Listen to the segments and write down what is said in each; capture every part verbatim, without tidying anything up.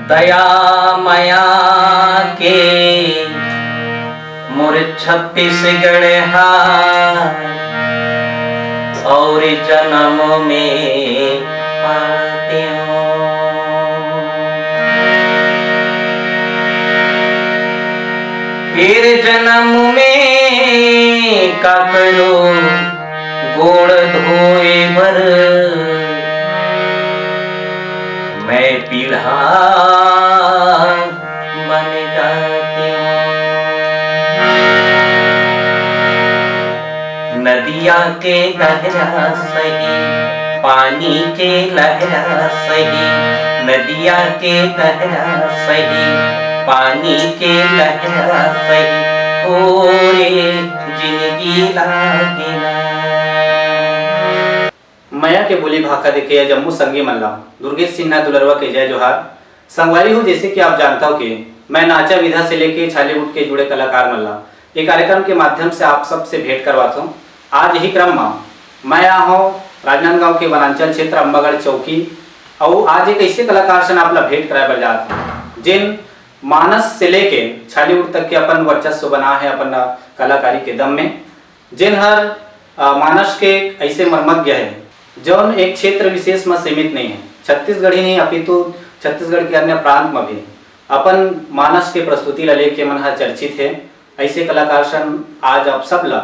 दया मया के मोर छत्तीसगढ़ हा, और जन्म में पातेंव। फिर जन्म में काकरो गोड़ धोए बर मैं पीढ़ा बन जातेंव। नदिया के लहरा सही, पानी के लहरा सही, नदिया के लहरा सही, पानी के लहरा सही, ओ रे जिनगी लागे ना। मया के बोली भाखा देखे या जम्मो संगी मन ला दुर्गेश सिन्हा दुलरवा के जय जोहार। संगवारी हो, जैसे कि आप जानता हो कि मैं नाचा विधा से लेके छालीवुड के जुड़े कलाकार मन ला ये कार्यक्रम के माध्यम से आप सबसे भेंट करवात हूँ। आज ही क्रम में मैं आ हूँ राजनांदगांव के वनांचल क्षेत्र अम्बागढ़ चौकी, और आज एक ऐसे कलाकार से आप ला भेंट कराए बर जात हूँ, जिन मानस से लेके छालीवुड तक के अपन वर्चस्व बना है, अपन कलाकारी के दम में, जेन हर, अ, मानस के एक ऐसे मर्मज्ञ है, जौन एक क्षेत्र विशेष में सीमित नहीं है। छत्तीसगढ़ ही नहीं, अपितु छत्तीसगढ़ के अन्य प्रांत में भी अपन मानस के प्रस्तुति ला लेके मन हर चर्चित है। ऐसे कलाकार सन आज आप सब ला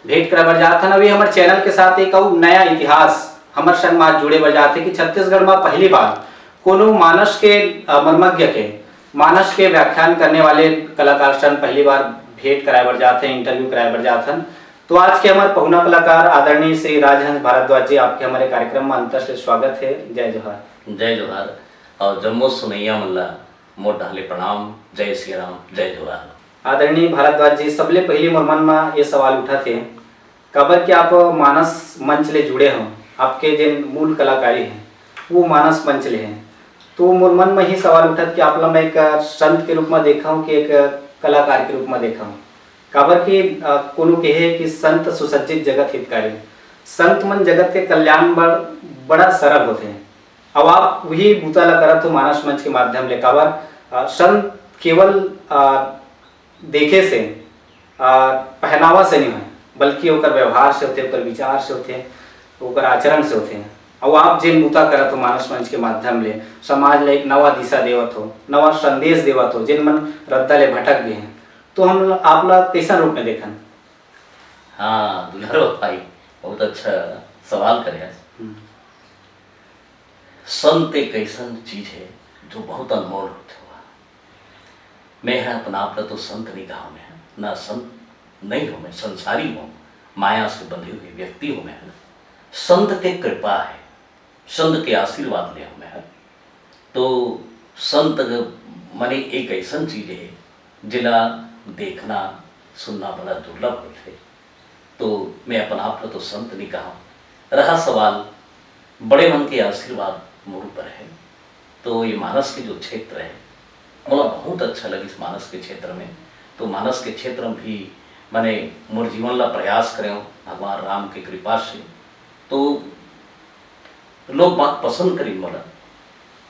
भेंट कराए बर जात हन। अभी हमर चैनल के साथ एक अउ नया इतिहास हमर संग में आज जुड़े बर जात है कि छत्तीसगढ़ में पहली बार कोनो मानस के, अ, मर्मज्ञ के, मानस के व्याख्यान करने वाले कलाकार सन पहली बार भेंट कराए बर जात है, इंटरव्यू कराए बर जात हन। तो आज के हमारे पहुना कलाकार आदरणीय श्री राजहंस भारद्वाज जी, आपके हमारे कार्यक्रम में अंतर से स्वागत है। जय जोहार। जय जोहार। और जम्मो सुनैया मन ला मोर डहले प्रणाम, जय श्री राम, जय जोहार। आदरणीय भारद्वाज जी, सबले पहली मोर मन में ये सवाल उठा थे, काबर कि आप मानस मंच ले जुड़े हो, आपके जेन मूल कलाकारी है वो मानस मंच ले है, तो मोर मन में ही सवाल उठत कि आप ला मैं एक संत के रूप में देखा हूँ कि एक कलाकार के रूप में देखा हूँ, काबर कि, अ, कोनो कहे कि संत सुसज्जित जगत हितकारी, संत मन जगत के कल्याण बर बड़ा सरल होते हैं। अब आप वही बूता ला करत हो मानस मंच के माध्यम ले, काबर, अ, संत केवल, अ, देखे से, अ, पहनावा से नहीं होय, बल्कि ओकर व्यवहार से होते, ओकर विचार से होते, ओकर आचरण से होते। अउ आप जेन बूता करत हो मानस मंच के माध्यम ले, समाज ले एक नवा दिशा देवत हो, नवा संदेश देवत हो, जेन मन रद्दा ले भटक गए हैं, तो हम आप ला कैसन रूप में देखन? हाँ दुलारो भाई, बहुत अच्छा सवाल करे है। हम्म। संत एक ऐसन चीज है जो बहुत अनमोल होथे। मैं ह अपन आप ला तो संत नहीं कहा, मैं ह ना संत नहीं हूँ, मैं संसारी हूँ, माया से बंधे हुए व्यक्ति हूँ। मैं ह ना संत के कृपा है, संत के आशीर्वाद ले हूँ मैं ह। तो संत मने एक ऐसन चीज है जिला देखना सुनना बड़ा दुर्लभ होथे। तो मैं अपन आप ला तो संत नहीं कहा। रहा सवाल बड़े मन के आशीर्वाद मोर ऊपर है, तो ये मानस के जो क्षेत्र है, मोला बहुत अच्छा लगिस मानस के क्षेत्र में। तो मानस के क्षेत्र में भी मैंने मोर जीवन ला प्रयास करे भगवान राम के कृपा से। तो लोग बात पसंद करी मोला,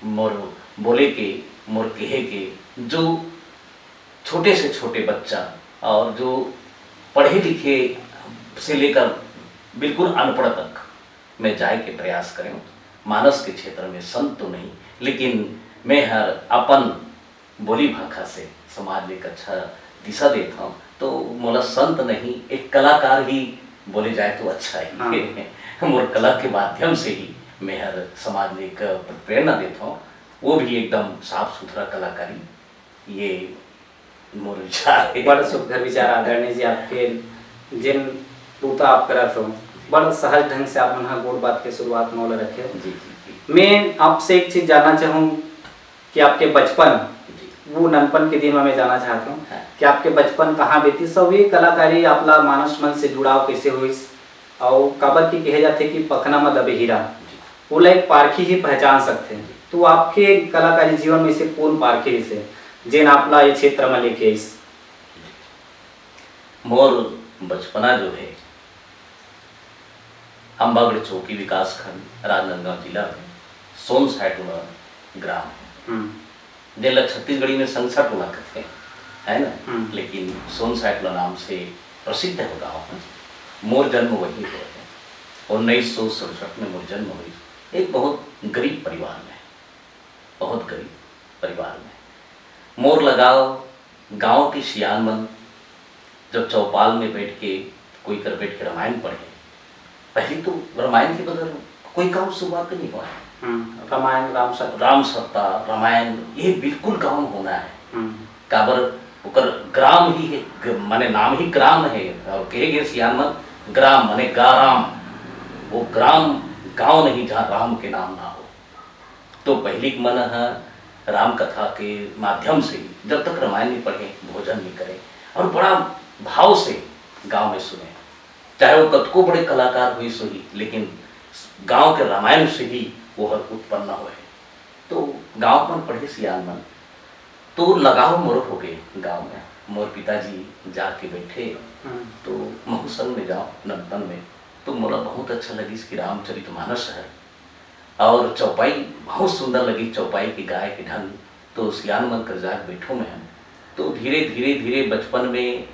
मोर बोले के, मोर कहे के, जो छोटे से छोटे बच्चा और जो पढ़े लिखे से लेकर बिल्कुल अनपढ़ तक मैं जाए के प्रयास करें। मानस के क्षेत्र में संत तो नहीं, लेकिन मैं हर अपन बोली भाखा से समाज में एक अच्छा दिशा देत हूँ, तो मोला संत नहीं, एक कलाकार ही बोले जाए तो अच्छा है। हाँ। मोर कला के माध्यम से ही मैं हर समाज में एक प्रेरणा देत हूँ, वो भी एकदम साफ सुथरा कलाकारी। ये मोर विचार है। बड़ सुघर विचार आदरणीय जी, आपके जिन बूता आप करत हो, बड़ सहज ढंग से आप मन ह गोठ बात के शुरुआत मोला रखे हो। जी, जी, जी। मैं आपसे एक चीज जानना चाहूँ कि आपके बचपन, जी। वो ननपन के दिन में मैं जानना चाहता हूँ हाँ। कि आपके बचपन कहाँ बीतिस, अउ ये कलाकारी आप ला मानस मन से जुड़ाव कैसे होइस, अउ काबर कि कहे जाथे कि पखना म दबे हीरा, जी। ओला एक पारखी ही पहचान सकथे। तो आपके कलाकारी जीवन में से कौन पारखी रिहिसे, जेन आप ला ये क्षेत्र में लेके आइस? मोर बचपना जो है, अम्बागढ़ चौकी विकासखंड, राजनांदगांव जिला में सोनसायटोला ग्राम है। हम्म। जेला छत्तीसगढ़ी में संसा टोला कथे, है ना? हम्म। लेकिन सोनसा टोला नाम से प्रसिद्ध हे वो गाँव ह। मोर जन्म वही होय हे। उन्नीस सौ सड़सठ में मोर जन्म होइस। एक बहुत गरीब परिवार में, बहुत गरीब परिवार में। मोर लगाव गाँव के सियान मन जब चौपाल में बैठ के, कोई कर बैठ के रामायण पढ़े, पहली तो रामायण के बगैर कोई काम शुरुआत नहीं हुआ है। हम्म, रामायण, राम सत्ता। राम सत्ता, रामायण, ये बिल्कुल गाँव में होना है। हम्म। काबर ओकर ग्राम ही है, ग-, माने नाम ही ग्राम है, और कहे गए सियान मन ग्राम, माने गाराम, वो ग्राम, गाँव नहीं जहाँ राम के नाम ना हो। तो पहिली के मन ह राम कथा के माध्यम से ही, जब तक रामायण नहीं पढ़े, भोजन नहीं करे, और बड़ा भाव से गाँव में सुने, चाहे वो कतको बड़े कलाकार होइस होही, लेकिन गाँव के रामायण से ही वो हर उत्पन्न होए। तो गाँव मन पढ़े सियान मन, तो लगाव मोर हो गए गाँव में। मोर पिताजी जाके बैठे, हम्म। तो महू संग में जाओ नंदन में, तो मोला बहुत अच्छा लगिस कि रामचरितमानस है। और चौपाई बहुत सुंदर लगी, चौपाई के गाय के ढंग। तो सियान मन कर जाके बैठो मैं, तो धीरे, धीरे, धीरे बचपन में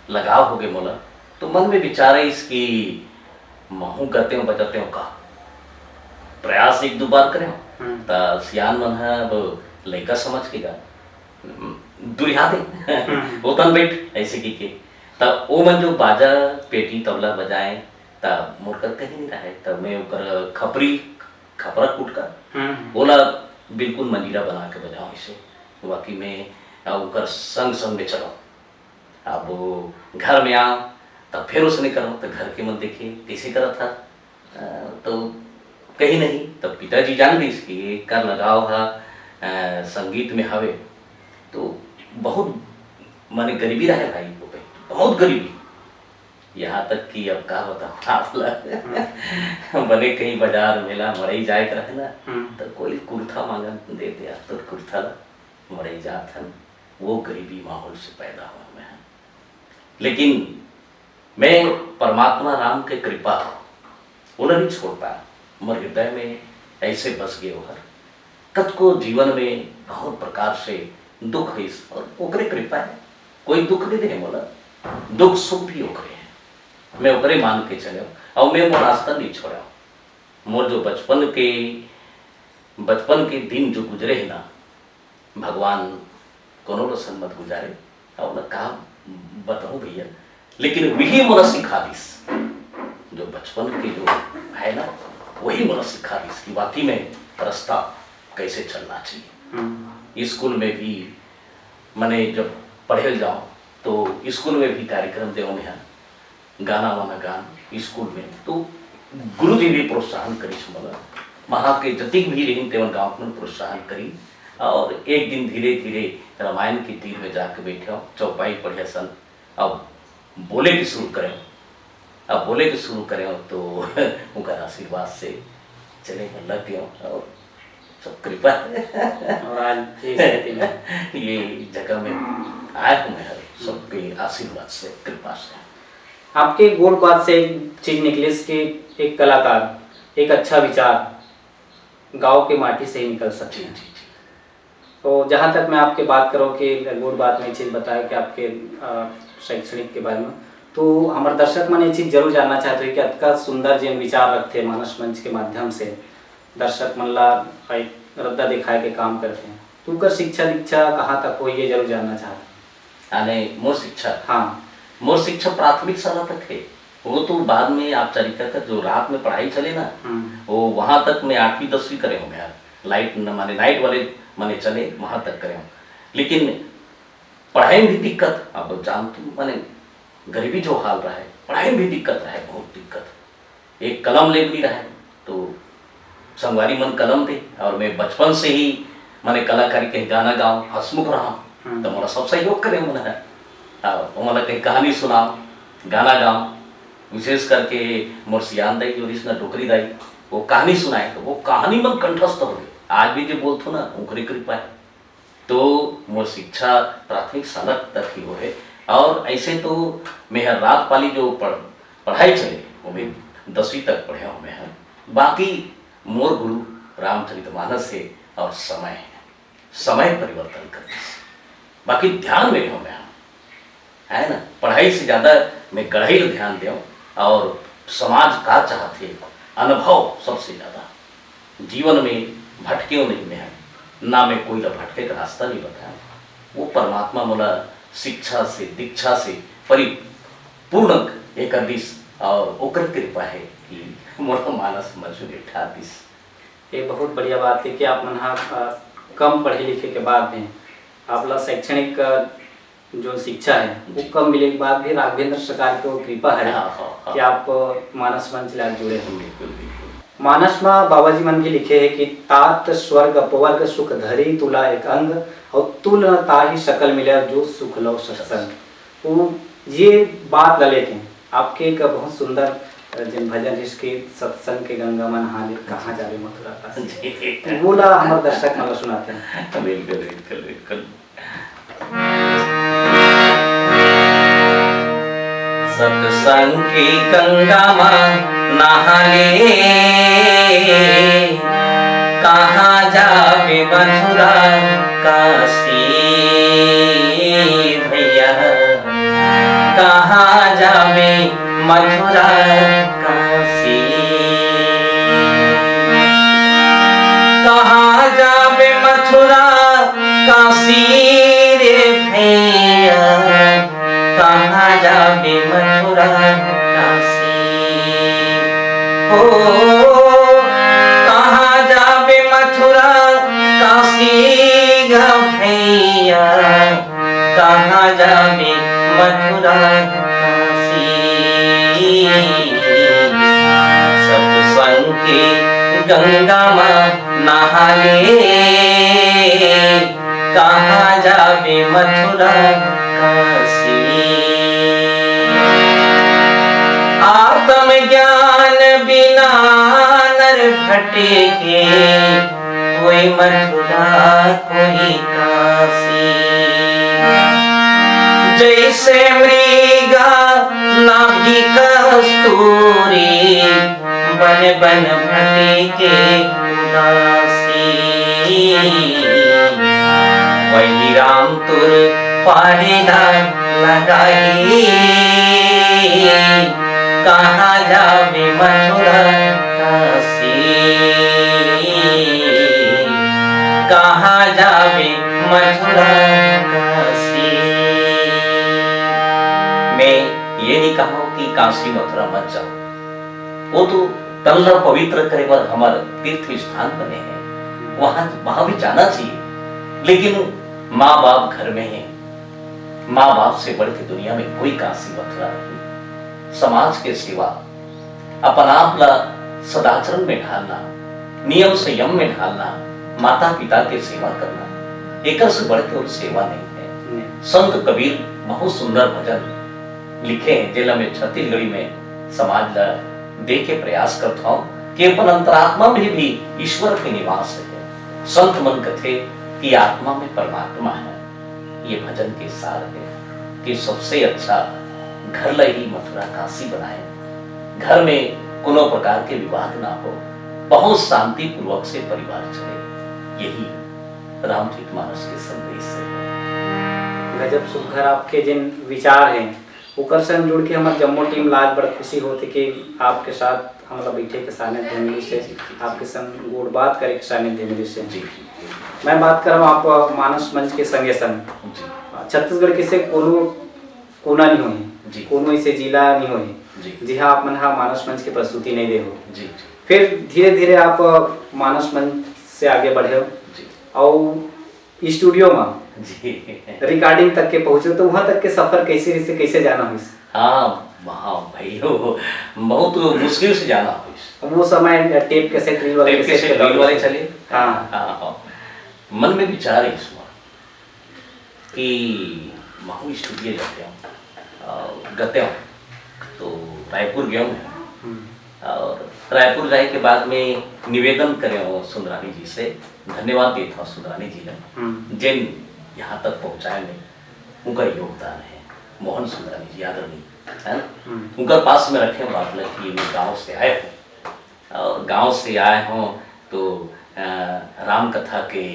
लगाव हो गए मोला। तो मन में विचार आइस कि महू गतेव बजतेव का, प्रयास एक दो बार करेव। हम्म। त सियान मन ह अब लइका समझ के गा, दुरिहा दे, हम्म। ओतन बैठ, ऐसे की के। त ओ मन जो बाजा, पेटी, तबला बजाए, त मोर कर कहीं नहीं रहे। त मैं ओकर खपरी, खपरा कुटका, हम्म। ओला बिल्कुल मंजीरा बना के बजाऊं इसे। वाकई में, अ, ओकर संग संग में चलो। अब वो घर में आ, तब फिर उसने करो, तो घर के मन देखे, कैसे करत था? अ, तो कहीं नहीं, तब पिताजी जान गइस कि ये कर लगाव हा, अ, संगीत में हवे। तो बहुत, माने, गरीबी रहे भाई को पे, बहुत गरीबी। यहाँ तक कि अब का बताऊँ आप ला, हम्म। बने कहीं बाजार, मेला, मड़ई जाए के रहे ना, हम्म। तो कोई कुर्ता मांगन दे दे, "यार, तोर कुर्ता ला।" मड़ई जात हन, वो गरीबी माहौल से पैदा हुआ मैं। लेकिन मैं परमात्मा राम के कृपा, ओला नहीं छोड़ पाया। मोर हृदय में ऐसे बस गए ओहर। कतको जीवन में बहुत प्रकार से दुख होइस, और ओकरे कृपा है, कोई दुख नहीं दे मोला, दुख सुख भी ओकरे है। मैं ओकरे मान के चले, और मैं मोर रास्ता नहीं छोड़ा। मोर जो बचपन के, बचपन के दिन जो गुजरे है ना, भगवान कोनो ल सन मत गुजारे, और न का बताऊं भैया, लेकिन वही मोला सिखा दिस, जो बचपन के जो है ना, वही मोला सिखा दिस कि वाकई में रास्ता कैसे चलना चाहिए। हम्म। स्कूल में भी, मने जब पढ़े जाओ, तो स्कूल में भी कार्यक्रम देव में है, गाना वाना गान स्कूल में, तो गुरुजी भी प्रोत्साहन करिस मोला। वहाँ के जतिक भी रहिन तेमन गाँव के मन प्रोत्साहन करिन। और एक दिन धीरे धीरे रामायण के तीर में जाके बैठे हो, चौपाई पढ़े सन। अब बोले के शुरू करे, अब बोले के शुरू करे तो उनका आशीर्वाद से चले में लग गए और सब कृपा है। और आज ये स्थिति में ये जगह में आया हूँ मैं, सबके आशीर्वाद से, कृपा से। आपके गोठ बात से एक चीज निकलिस कि एक कलाकार, एक अच्छा विचार गाँव के माटी से ही निकल सकते जी, हैं। जी, जी। तो जहाँ तक मैं आपके बात करूँ कि गोठ बात में एक चीज बताया कि आपके, अ, शैक्षणिक के बारे में, तो हमारे दर्शक मन ये चीज जरूर जानना चाहते हैं कि अतका सुंदर जेन विचार रखते हैं मानस मंच के माध्यम से दर्शक मन ला एक रद्दा दिखाए के काम करते हैं, तो उनकर शिक्षा दीक्षा कहाँ तक हो, ये जरूर जानना चाहते हैं। यानी मोर शिक्षा? हाँ। मोर शिक्षा प्राथमिक शाला तक है, वो तो बाद में औपचारिकता तक, जो रात में पढ़ाई चले ना, हम्म। वो वहाँ तक मैं आठवीं दसवीं करे हूँ यार। लाइट न, माने नाइट वाले माने चले, वहाँ तक करे हूँ। लेकिन पढ़ाई में भी दिक्कत, अब जान तू, माने गरीबी जो हाल रहा है, पढ़ाई में भी दिक्कत रहा है, बहुत दिक्कत। एक कलम ले भी रहा है, तो संगवारी मन कलम दे, और मैं बचपन से ही माने कलाकारी के गाना गाऊं, हंसमुख रहा, हम्म। तो मोला सब सहयोग करे मन है। और वो मोला कहीं कहानी सुनाओ, गाना गाओ, विशेष करके मोर सियान दाई जो रिश्ना डोकरी दाई, वो कहानी सुनाए, तो वो कहानी मन कंठस्थ हो गए। आज भी जो बोलथो ना, उनकरी कृपा है। तो मोर शिक्षा प्राथमिक शाला तक ही होहे, और ऐसे तो मैं हर रात पाली जो पढ़-, पढ़ाई चले, वो भी दसवीं तक पढ़े हूँ मैं हर। बाकी मोर गुरु रामचरितमानस है और समय है। समय परिवर्तन कर दिस। बाकी ध्यान में हो मैं, है ना, पढ़ाई से ज्यादा मैं गढ़ई ल ध्यान देव और समाज का चाहथे, अनुभव सबसे ज्यादा। जीवन में भटकेव नहीं मैं, ना मैं कोई ला भटके का रास्ता नहीं बताया। वो परमात्मा मोला शिक्षा से, दीक्षा से परिपूर्ण ये कर दिस और ओकर कृपा है कि मोला मानस मंच में बैठा दिस। ये बहुत बढ़िया बात है कि आप मन हा, अ, कम पढ़े लिखे के बाद में आप ला शैक्षणिक, अ, जो शिक्षा है वो जी। कम मिले के बाद भी राघवेंद्र सरकार के वो कृपा है हाँ, हाँ, हाँ। कि आप, अ, मानस मंच ले आप जुड़े हो। बिल्कुल, बिल्कुल। मानस मा बाबा जी मन भी लिखे है कि तात स्वर्ग अपवर्ग सुख धरी तुला एक अंग, और तुल न ताही सकल मिले जो सुख लो सत्संग। वो ये बात ला लेके आपके एक बहुत सुंदर, अ, जिन भजन जिसके सत्संग के गंगा मन हाले, कहाँ जावे मथुरा काशी। जी। वो ला हमर दर्शक मन ला सुनाते हैं। बिल्कुल, बिल्कुल, बिल्कुल। सत्संग की गंगा मा नहा ले, कहाँ जावे मथुरा काशी भैया, कहाँ जावे मथुरा काशी। कहाँ जाबे मथुरा काशी रे भैया, कहाँ जाबे मथुरा काशी। ओ, कहाँ जाबे मथुरा काशी गा भैया, कहाँ जाबे मथुरा काशी। सत्संग के गंगा मा नहा ले, कहाँ जाबे मथुरा काशी। आत्म ज्ञान बिना नर भटके, कोई मथुरा कोई काशी। जैसे मृगा नाभि कस्तूरी, बन बन भटके उदासी। वही राम तुर पारी लाग लगाही, कहाँ जाबे मथुरा काशी, कहाँ जाबे मथुरा काशी। मैं ये नहीं कहूँ कि काशी मथुरा मत जाओ, वो तो तन ला पवित्र करे बर हमर तीर्थ स्थान बने हैं, वहाँ, वहाँ भी जाना चाहिए। लेकिन माँ बाप घर में है, माँ बाप से बढ़ के दुनिया में कोई काशी मथुरा नहीं। समाज के सेवा, अपन आप ला सदाचरण में ढालना, नियम संयम में ढालना, माता पिता के सेवा करना, एकर से बढ़ के और सेवा नहीं है। नहीं। संत कबीर बहुत सुंदर भजन लिखे हैं, जेला मैं छत्तीसगढ़ी में समाज ला दे के प्रयास करत हूँ कि अपन अंतरात्मा में भी ईश्वर के निवास है। संत मन कथे कि आत्मा में परमात्मा है। ये भजन के सार है कि सबसे अच्छा घर ला ही मथुरा काशी बनाए, घर में कोनो प्रकार के विवाद ना हो, बहुत शांतिपूर्वक से परिवार चले, यही रामचरित मानस के संदेश है। गजब सुघर आपके जिन विचार हैं, ओकर संग जुड़ के हमर जम्मो टीम ला आज बड़ खुशी होथे कि आपके साथ हमला बैठे के सानिध्य मिलिस हे, जी, जी, जी। आपके संग गोठ बात करे के सानिध्य मिलिस हे। जी, जी, जी। मैं बात करव आप मानस मंच के संगे संग जी। छत्तीसगढ़ के से कोनो कोना नहीं होही, जी। कोनो ऐसे जिला नहीं होही, जी। जिहाँ आप मन हा मानस मंच के प्रस्तुति नहीं दे हो। जी, जी। फिर धीरे-धीरे आप मानस मंच से आगे बढ़े हो जी। और स्टूडियो में जी। रिकॉर्डिंग तक के पहुँचे हो, तो वहाँ तक के सफर कैसे, कैसे, कैसे जाना होइस? हाँ, हाँ भाई, वो बहुत मुश्किल से जाना होइस। अब वो समय टेप कैसेट रील वाले टेप कैसेट कैसेट के रील दौर वाले से। चले। हाँ। हाँ, हाँ। मन में विचार है इस बार कि महू स्टूडियो जाते हो, अ, गते हो, तो रायपुर गए हूँ। हम्म। और रायपुर जाए के बाद में निवेदन करे हो सुंदरानी जी से, धन्यवाद देता हूँ सुंदरानी जी ने, हम्म। जिन यहाँ तक पहुँचाए में उनका योगदान है। मोहन सुंदरानी जी आदरणीय, है ना? हम्म। उनका पास में रखे बात लग कि मैं गाँव से आए हूँ, और गांव से आए हों तो, अ, राम कथा के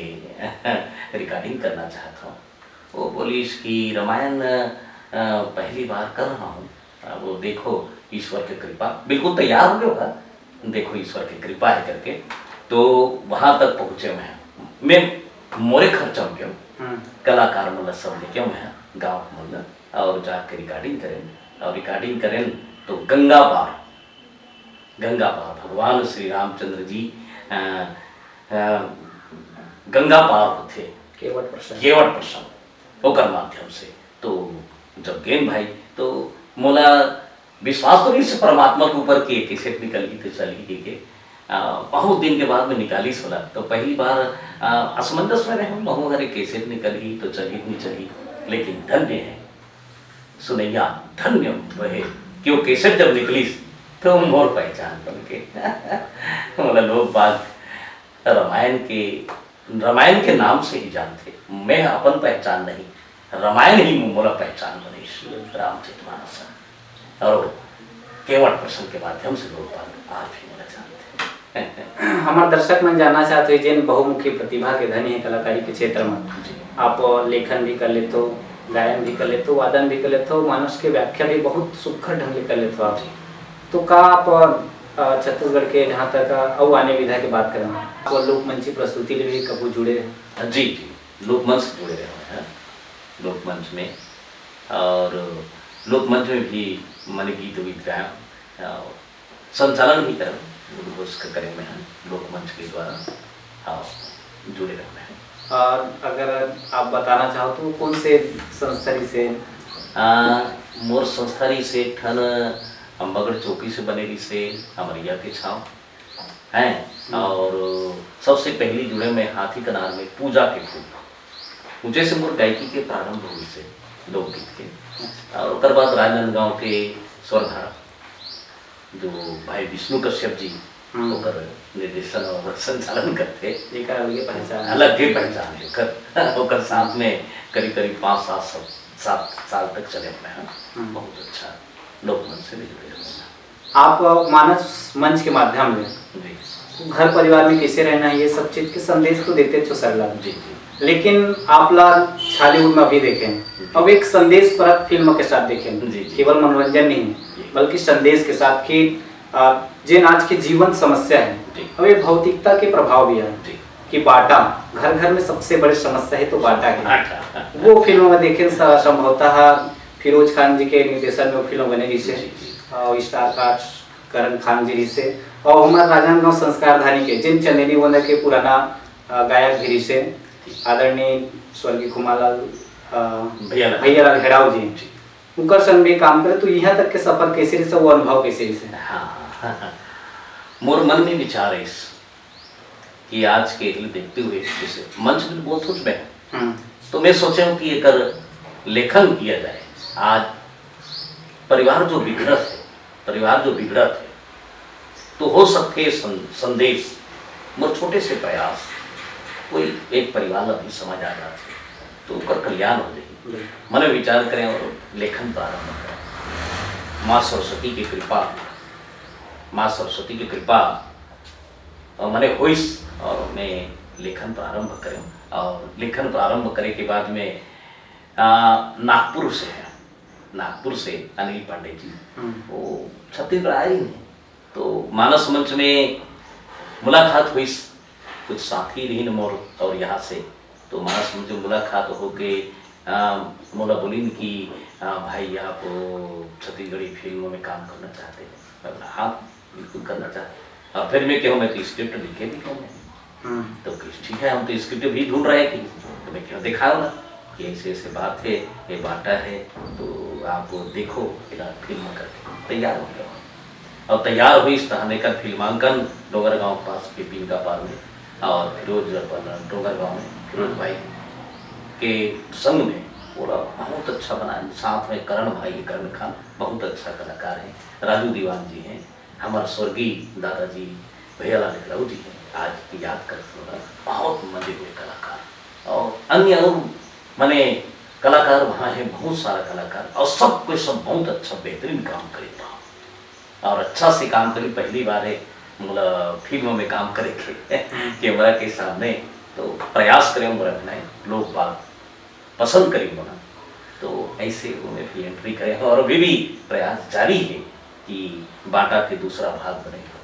रिकॉर्डिंग करना चाहत हव। वो बोलिस कि रामायण, अ, पहली बार कर रहा हूँ, अब वो देखो ईश्वर के कृपा, बिल्कुल तैयार हो गए होगा, देखो ईश्वर के कृपा है करके। तो वहाँ तक पहुँचे मैं, मैं मोरे खर्चा में क्यों हम्म। कलाकार मन ला सब लेके मैं गाँव मन ला और जाके रिकॉर्डिंग करें, और रिकॉर्डिंग करें तो गंगा पार, गंगा पार भगवान श्री रामचंद्र जी, अ, अ, गंगा पार होथे केवट प्रसंग। केवट प्रसंग ओकर माध्यम से। तो जब गेन भाई, तो मोला विश्वास तो नहीं से परमात्मा के ऊपर कि ये कैसेट निकलही तो चलही के, के। अ, बहुत दिन के बाद में निकालिस होला, तो पहली बार, अ, असमंजस में रहे, महू हरे कैसेट निकलही तो चलही कि नहीं चलही, लेकिन धन्य है सुनैया, धन्य रहे कि वो कैसेट जब निकलिस तो मोर पहचान बन के मोला लोग बाग रामायण के, रामायण के नाम से ही जानथे। मैं अपन पहचान नहीं, रामायण ही मोला पहचान बनिस, रामचरितमानस। और केवट प्रसंग के माध्यम से लोग बाग आज भी मोला जानथे। हमर दर्शक मन जानना चाहत हे, जेन बहुमुखी प्रतिभा के धनी हे कलाकारी के क्षेत्र में, जी। आप लेखन भी कर लेथो, गायन भी कर लेथो, वादन भी कर लेथो, मानस के व्याख्या भी बहुत सुघर ढंग ले कर लेथो आप। जी। तो का आप, अ, छत्तीसगढ़ के जहाँ तक, अ, अउ आने विधा के बात करन, आप लोकमंची प्रस्तुति ले भी कभू जुड़े? जी, जी, लोकमंच से जुड़े रहे हैं, लोकमंच में, और लोकमंच में भी मैंने गीत वीत गाया और संचालन भी करन, उद्घोष के करे में हम लोकमंच के द्वारा, हाँ, जुड़े रहना है। और अगर आप बताना चाहो तो कौन से संस्था से? आ, मोर संस्था रहिस एक ठन अम्बागढ़ चौकी से बने रहिस हे, अमरिया के छाव हैं। हम्म। और सबसे पहली जुड़े में हाथी कनार में पूजा के फूल, जैसे मोर गायकी के प्रारंभ हुई से लोकगीत के। अच्छा। और ओकर बाद राजनांदगांव के स्वरधारा, जो भाई विष्णु कश्यप जी हम्म। ओकर निर्देशन और संचालन करथे। एकर अलगे पहचान हे। अलगे पहचान हे ओकर। ओकर साथ में करीब करीब पाँच सात साल, सात साल तक चले हुए हैं। हम्म। बहुत अच्छा लोकमंच से भी जुड़े हुए हैं। आप मानस मंच के माध्यम ले जी। घर परिवार में कैसे रहना है, ये सब चीज के संदेश तो देते हो सरला। जी, जी। लेकिन आप ला छॉलीवुड में अभी देखें, जी। अब एक संदेश परक फिल्म के साथ देखें, जी, जी। केवल मनोरंजन नहीं, जी। बल्कि संदेश के साथ कि, आ, जेन आज की जीवन समस्या है, जी। अब ये भौतिकता के प्रभाव भी है जी। कि बांटा, घर घर में सबसे बड़ी समस्या है तो बांटा है। बांटा। वो फिल्म में देखें, स-, संभवतः फिरोज खान जी के निर्देशन में वो फिल्म बने रहिस हे। जी, जी। और स्टार कास्ट करण खान जी रहिस हे, और हमारे राजनांदगांव संस्कार धानी के जिन चंदेरी वंदन के पुराना, अ, गायक भी रहिस हे, आदरणीय स्वर्गीय खुमालाल, अ, भैया लाल। भैया लाल हेड़ाव जी, जी। उनकर संग भी काम करे, तो यहाँ तक के सफर कैसे रहिस हे, वो अनुभव कैसे रहिस हे? हाँ, हाँ, हाँ। मोर मन में विचार है इस कि आज के लिए देखते हुए जैसे मंच में बोलत हूँ मैं, हम्म। तो मैं सोचे हूँ कि एकर लेखन किया जाए। आज परिवार जो बिखरत है, परिवार जो बिगड़त है, तो हो सकते सं-, संदेश, मोर छोटे से प्रयास, कोई एक परिवार ला भी समझ आ जात है, तो ओकर कल्याण हो जाए। बिल्कुल। मन विचार करें और लेखन प्रारंभ करें। माँ सरस्वती की कृपा, माँ सरस्वती की कृपा और मने होइस और मैं लेखन प्रारंभ करें। और लेखन प्रारंभ करे के बाद में, आ, नागपुर से है, नागपुर से अनिल पांडे जी, हम्म। वो छत्तीसगढ़ आए ही नहीं, तो मानस मंच में मुलाकात होइस, कुछ साथी रहिन मोर और यहाँ से, तो मानस मंच में मुलाकात होके, आ, मोला बोलिन कि, आ, भाई आप छत्तीसगढ़ी फिल्म में काम करना चाहते हैं? मैं बोला, हाँ, बिल्कुल करना चाहते। और फिर मैं कहूँ, मैं तो स्क्रिप्ट लिखे भी हूँ मैं। हम्म। तो कहिस, ठीक है, हम तो स्क्रिप्ट भी ढूंढ रहे थे, तो मैं कहूँ, दिखाओ ना कि ऐसे ऐसे बात है, ये बांटा है, तो आप देखो, फिलहाल फिल्म करके तैयार हो गया। और तैयार हुई इस तरह का फिल्मांकन डोंगरगांव पास के बिनका पार में, और फिरोज अपन डोंगरगांव में फिरोज भाई के संग में पूरा बहुत अच्छा बना है। साथ में करण भाई, करण खान बहुत अच्छा कलाकार है, राजू दीवान जी हैं, हमारे स्वर्गीय दादाजी भैया लाल हेड़ाऊ जी हैं, आज याद करते हुए बहुत मजे हुए कलाकार, और अन्य और मने कलाकार वहाँ हैं, बहुत सारा कलाकार, और सब कोई सब बहुत अच्छा बेहतरीन काम करे वहाँ। और अच्छा से काम करी, पहली बार है मोला फिल्म में काम करे के हम्म। कैमरा के सामने, तो प्रयास करे मोर अभिनय, लोग बाग पसंद करी मोला, तो ऐसे वो मैं भी एंट्री करे हूँ और अभी भी प्रयास जारी है कि बाटा के दूसरा भाग बने।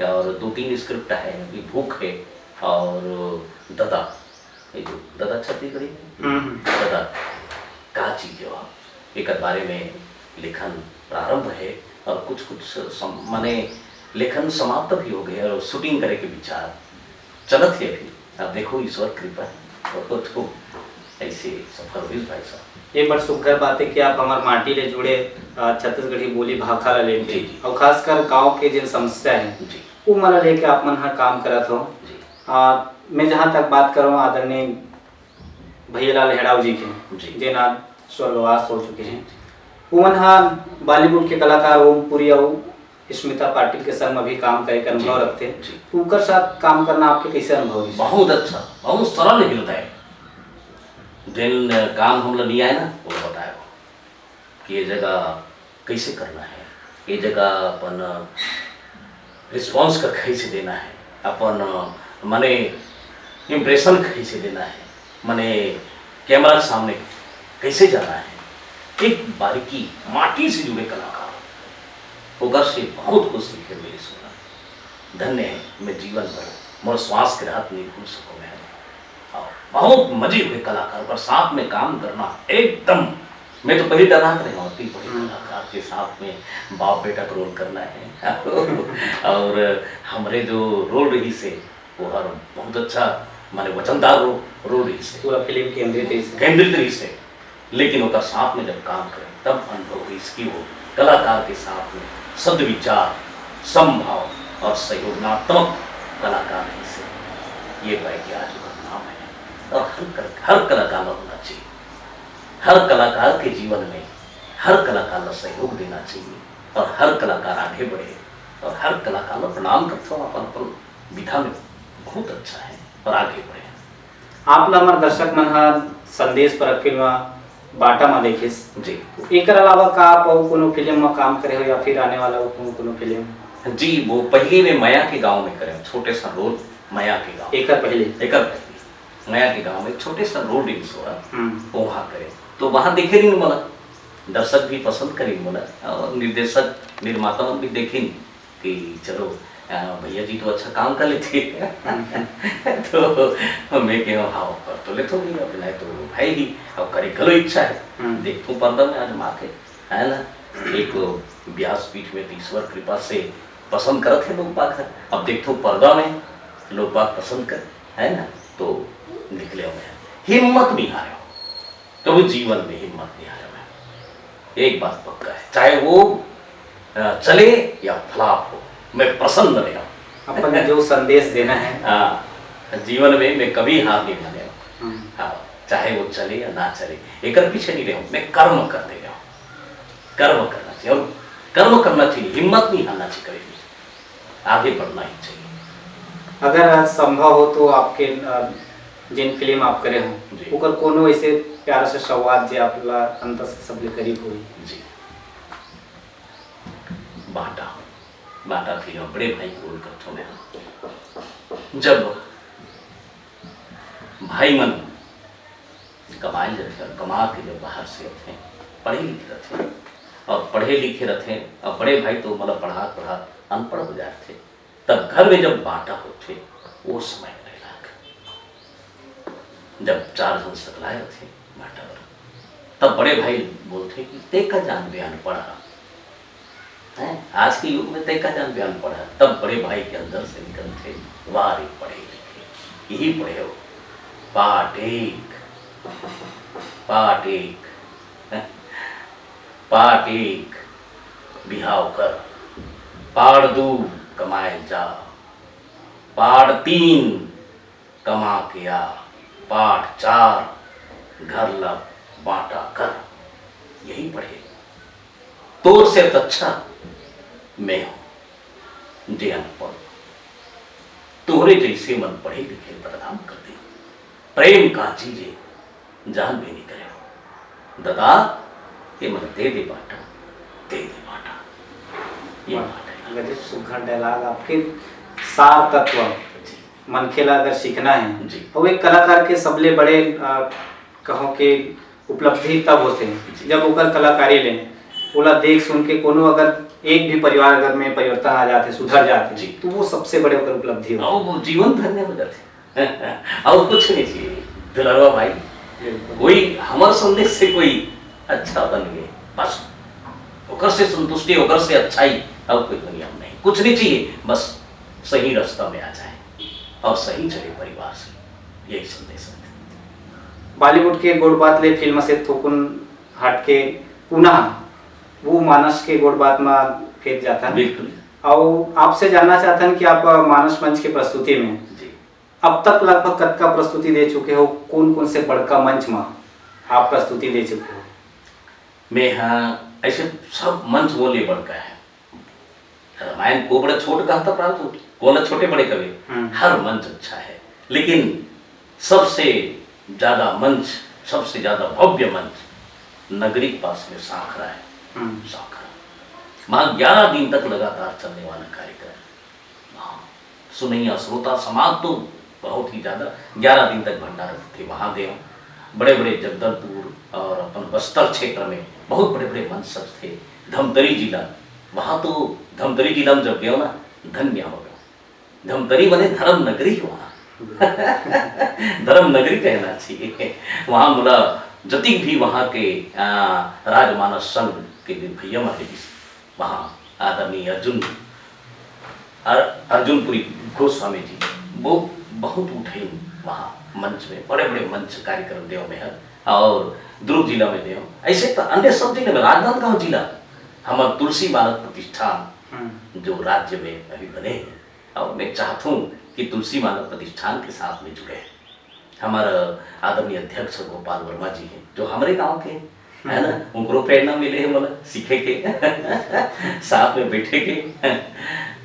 और दो तीन स्क्रिप्ट है, अभी भूख है और ददा, ये जो ददा छत्तीसगढ़ी में हम्म, हम्म। ददा का चीज हो, एक बारे में लेखन प्रारंभ है और कुछ कुछ सम, माने लेखन समाप्त भी हो गए और शूटिंग करे के विचार चलत है अभी। अब देखो ईश्वर कृपा है और तो ऐसे सफल हुई भाई साहब। ये बड़ सुघर बात है कि आप हमार माटी ले जुड़े, अ, छत्तीसगढ़ी बोली भाखा ला लेके जी, जी। और खासकर गांव के जिन समस्या है जी। वो मन ला लेके आप मन हर काम करत हो। जी। आ, मैं जहाँ तक बात करूँ आदरणीय भैया लाल हेड़ाव जी के, जी। जेन आज स्वर्गवास हो चुके हैं, उमन हा बॉलीवुड के कलाकार ओमपुरी अउ स्मिता पाटिल के संग में भी काम करे के अनुभव जी, रखते। जी। तो उनकर साथ काम करना आपके कैसे अनुभव है? बहुत अच्छा, बहुत सरल हृदय। जिन काम हमला नहीं आए ना, वो बताए हो कि ये जगह कैसे करना है, ये जगह अपन रिस्पॉन्स का कैसे देना है, अपन माने इम्प्रेशन कैसे देना है, माने कैमरा के सामने कैसे जाना है, एक बारीकी, माटी से जुड़े कलाकार, ओकर से बहुत कुछ सीखे मेरे सोना। धन्य है, मैं जीवन भर मोर श्वास के रहत नहीं भूल सको मैं। और बहुत मजे हुए कलाकार पर साथ में काम करना एकदम, मैं तो पहले डरात रहे हूँ, इतनी बड़े हम्म। कलाकार के साथ में बाप बेटा का रोल करना है। और हमरे जो रोल रही से, वो हर बहुत अच्छा, माने वजनदार रो-, रोल रही से। पूरा फिल्म केंद्रित रही से। केंद्रित रही से। लेकिन ओकर साथ में जब काम करें, तब अनुभव हुई इसकी वो कलाकार के साथ में सद्विचार, समभाव और सहयोगात्मक कलाकार रही से। ये पाए कि आज ओकर नाम है। और हर कर-, हर कलाकार ला होना चाहिए। हर कलाकार के जीवन में हर कलाकार ला सहयोग देना चाहिए और हर कलाकार आगे बढ़े और हर कलाकार ला प्रणाम करता हूँ अपन, अपन विधा में बहुत अच्छा है और आगे बढ़े। आप ला हमर दर्शक मन ह संदेश परक फिल्म बाटा म देखिस। जी। एकर अलावा का आप अउ कोनो फिल्म म काम करे हो या फिर आने वाला हो कोनो, कोनो फिल्म? जी, वो पहले मैं मया के गांव में करे हूँ, छोटे सा रोल मया के गांव। एकर पहले? एकर पहले। मया के गांव में छोटे सा रोल रिलीज हो रहा, हम्म। वहाँ करे। तो वहाँ देखे नहीं मोला, दर्शक भी पसंद करी मोला और निर्देशक, निर्माता मन भी देखिन। कि चलो, अ, भैया जी तो अच्छा काम कर लेथे। तो मैं कहे, "हाँ, कर तो लेथो भैया, अभिनय तो है ही, अब करे घलो इच्छा है।" हम्म। देखथो पर्दा में आजमा के, है ना? एक व्यासपीठ में तो ईश्वर कृपा से पसंद करत हे लोग बाग ह। अब देखथो पर्दा में लोग बाग पसंद कर, है ना? तो निकले हुए हैं। हिम्मत नहीं हारे हो। कभी जीवन में हिम्मत नहीं हारे मैं। एक बात पक्का है, चाहे वो, अ, चले या फ्लॉप हो, मैं प्रसन्न रहूं। अपन जो संदेश देना है। हाँ, जीवन में मैं कभी हार नहीं माने हूँ। हम्म। हाँ, चाहे वो चले या ना चले, एकर पीछे नहीं रहूं, मैं कर्म करते रहूं। कर्म करना चाहिए और कर्म करना चाहिए, हिम्मत नहीं हारना चाहिए कभी भी, आगे बढ़ना ही चाहिए। अगर संभव हो तो आपके, अ, जिन फिल्म आप करे हो, जी। ओकर कोनो ऐसे प्यारा सा संवाद जे आप ला अंत से सबले करीब होई? जी। बाटा, बाटा फिल्म बड़े भाई के रोल करथो मैं। जब भाई मन कमाए ल जाथे और कमा के जब बाहर से आथे, पढ़े लिखे रथे और पढ़े लिखे रथे और बड़े भाई तो मतलब पढ़ात पढ़ात अनपढ़ हो जाथे, तब घर में जब बाटा होथे, वो समय में रहे लाग। जब चार झन सकलाए रथे बाटा बर, तब बड़े भाई बोलथे कि "ते का जानबे अनपढ़ ह?" हैं? आज के युग में ते का जानबे अनपढ़ ह? तब बड़े भाई के अंदर से निकलथे, "वाह रे पढ़े लिखे, यही पढ़े हो। पाठ एक, पाठ एक, पाठ एक, बिहाव कर, पाठ दू, कमाए जा, पाठ तीन, कमा के आ, पाठ चार, घर ला बाटा कर।" यही पढ़े। तोर से तो अच्छा मैं हूँ, जे अनपढ़। तोहरे जैसे मन पढ़े लिखे बदनाम कर दे। प्रेम का चीजे जान भी नहीं करे। ददा, ये मन दे दे बाटा, दे दे बाटा। ये वाह, बाटा है। गजब सुघर डायलॉग, आपके सार तत्व। जी। मनखे ला अगर सीखना है, जी। अउ एक कलाकार के सबले बड़े, अ, कहो के उपलब्धि तब होथे, जी। जब ओकर कलाकारी ले, ओला देख सुन के कोनो अगर एक भी परिवार अगर में परिवर्तन आ जाथे, सुधर जाथे, जी। तो वो सबसे बड़े ओकर उपलब्धि होथे। अउ वो जीवन धन्य हो जाथे। अउ कुछ नहीं चाहिए दुलरवा भाई। बिल्कुल। कोई हमर संदेश से कोई अच्छा बन गए, बस ओकर से संतुष्टि, ओकर से अच्छाई, अउ कोई दुनिया में नहीं, कुछ नहीं चाहिए, बस सही रास्ता में आ जाए अउ सही चले परिवार से, यही संदेश है। बॉलीवुड के गोठ बात ले फिल्म से थोकुन हट के पुनः वो मानस के गोठ बात में फेर जाथन। बिल्कुल। अउ आपसे जानना चाहथन कि आप मानस मंच के प्रस्तुति में जी। अब तक लगभग कतका प्रस्तुति दे चुके हो, कौन कौन से बड़का मंच में आप प्रस्तुति दे चुके हो? मैं हाँ, ऐसे सब मंच वो ले बड़का है। रामायण को बड़ा छोट कहता प्रांत, कोन छोटे बड़े कवे, हम्म। हर मंच अच्छा है, लेकिन सबसे ज्यादा मंच, सबसे ज्यादा भव्य मंच नगरी के पास में सांखरा है। हम्म। सांखरा, वहाँ ग्यारह दिन तक लगातार चलने वाला कार्यक्रम। हाँ, सुनैया श्रोता समाज तो बहुत ही ज्यादा, ग्यारह दिन तक भंडारा थे वहाँ दे। बड़े बड़े जगदलपुर और अपन बस्तर क्षेत्र में बहुत बड़े बड़े मंच सब थे। धमतरी जिला, वहाँ तो धमतरी जिला में जब गयो ना, धन्य हो गयो। धमतरी बने धर्म नगरी वहाँ। धर्म नगरी कहना चाहिए। वहाँ मुला जतिक भी वहाँ के, आ, राजमानस संघ के भी भैया मन रहिस, वहाँ आदरणीय अर्जुन, अर-, अर्जुनपुरी गोस्वामी जी, वो बहुत उठे वहाँ मंच में, बड़े बड़े मंच कार्यक्रम देव में है। और दुर्ग जिला में देव, ऐसे तो अन्य सब जिले में, राजनांदगांव जिला, हमारे तुलसी मानक प्रतिष्ठान हम्म। जो राज्य में अभी बने हैं, और मैं चाहता हूँ कि तुलसी मानक प्रतिष्ठान के साथ में जुड़े। हमारा आदरणीय अध्यक्ष गोपाल वर्मा जी हैं, जो हमारे गांव के हैं, है ना, उनको प्रेरणा मिले है बोला सीखे के। साथ में बैठे के।